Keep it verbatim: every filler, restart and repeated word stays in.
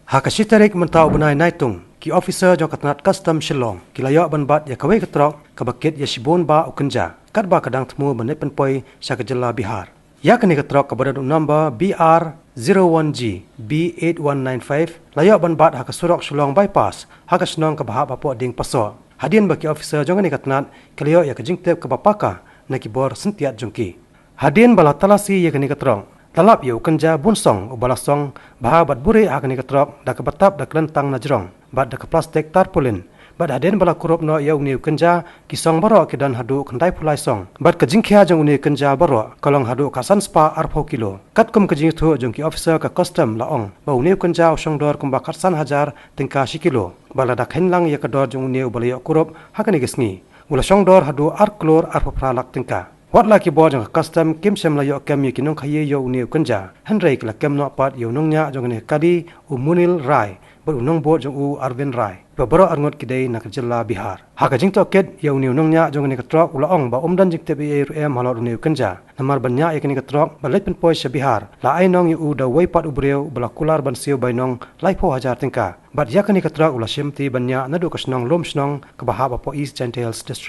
Ha ka shi tarik mynta u bnai Naitung, ki officer jong ka tnat Custom Shillong ki la ïoh ban bat ïa kawei ka trok kaba kit ïa shibun bah u kynja, katba ka dang thmu ban leit pynpoi sha ka jylla Bihar. Ïa kane ka trok kaba don u number B R zero one G B eight one nine five la ïoh ban bat ha ka surok Shillong Bypass, ha ka shnong kaba hap hapoh Diengpasoh. Hadien ba ki officer jong kane ka tnat ki la ïoh ïa ka jingtip kaba paka na ki bor syntiat jong ki. Hadien ba la talasi ïa kane ka trok, la lap ïa u kynja bunsong uba la song bha bad buhrieh ha kane ka trok da kaba tap da ka lyntang na jrong bad da ka plastik tarpaulin. Bad hadien ba la kurup noh ïa une u kynja, ki song baroh ki don haduh khyndai phew lai song. Bad ka jingkhia jong une u kynja baroh ka long haduh khatsan spah arphew kilo. Katkum ka jingïathuh jong ki officer ka Custom la ong ba une u kynja u shong dor kumba khatsan hajar tyngka shi kilo. Bad la da kheiñ lang ïa ka dor jong une uba la ïoh kurup ha kane ka sngi, u la shong dor haduh ar klur arphew phra lak tyngka. Wat la ki bor jong ka Custom kim shym la ïoh kem ïa ki nongkhaïi ïa une u kynja, hynrei ki la kem noh pat ïa u nongñiah jong kane ka kali, u Munil Rai, bad u nongbud jong u, Arvind Rai, ba baroh arngut ki dei na ka jylla Bihar. Ha ka jingtohkit ïa une u nongñiah jong kane ka trok, u la ong ba um don jingtip ei ei ruh em halor une u kynja. Namar ban ñiah ïa kane ka trok ba leit pynpoi sha Bihar, la ai nong ïa u da uwei pat u briew ba la kular ban siew bainong laiphew hajar tyngka. Bad ïa kane ka trok u la shimti ban ñiah naduh ka shnong Lumshnong kaba hap hapoh East Jaintia Hills District.